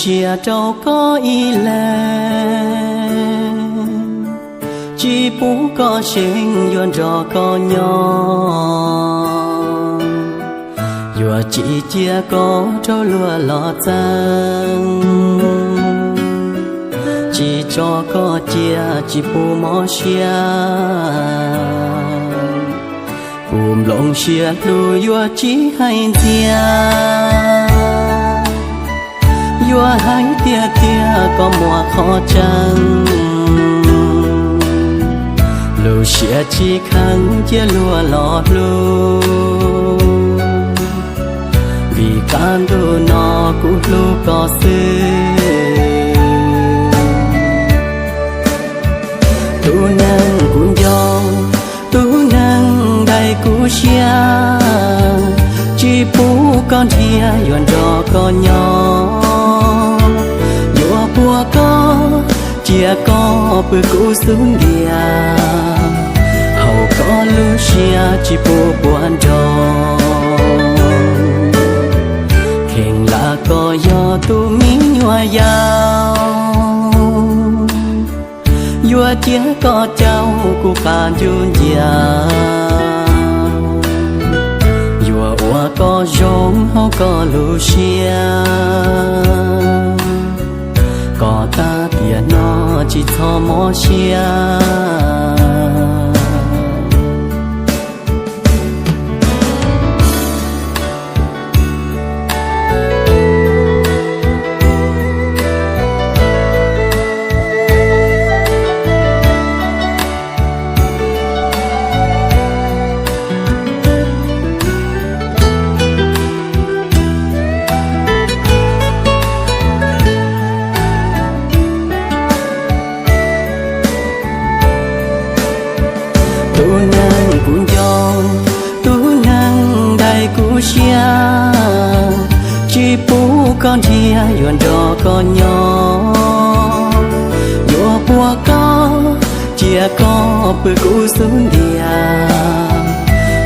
sia rau koj ib leeg, tsis pub koj seev yuav nrog koj nyob. Yuav tsis cia koj raug luag los txeeb, tsis tso koj cia tsis pub mob siab. Kuv nplooj siab hlub yuav tsis hais ntxias, yuav hais tiag tiag koj muaj qhov tseeb. Lub siab tsis kheev cia luag los hlub, vim qab ntuj no kuv hlub koj xwb. Tus neeg kuv nco, tus neeg ntaus kuv siab, tsis pub koj nrhiav yuav nrog koj nyob. Yuav puag koj, cia koj pw kuv xub ntiag, haum koj lub siab tsis pub puas nrog. Kheev lam koj yog tus me nyuam yaus, yuav cia koj caum kuv qab ntuj ncias, yuav ua koj zoo hauv koj lub siab, kom tag tiam no tsis txhob mob siab. Tus neeg kuv nco, tus neeg ntaus kuv siab, tsis pub koj nrhiav yuav nrog koj nyob. Yuav puag koj, cia koj pw kuv xub ntiag,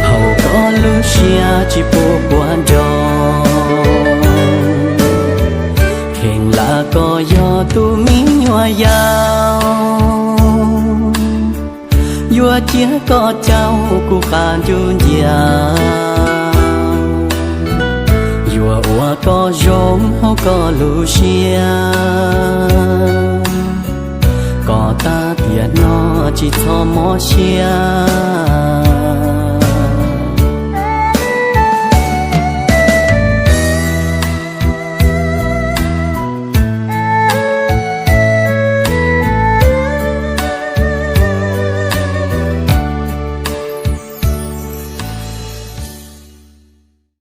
haum koj lub siab tsis pub puas nrog. Kheev lam koj yog tus me nyuam yaus, yuav cia koj caum kuv qab ntuj ncias, yuav ua koj zoo hauv koj lub siab, kom tag tiam no tsis txhob mob siab.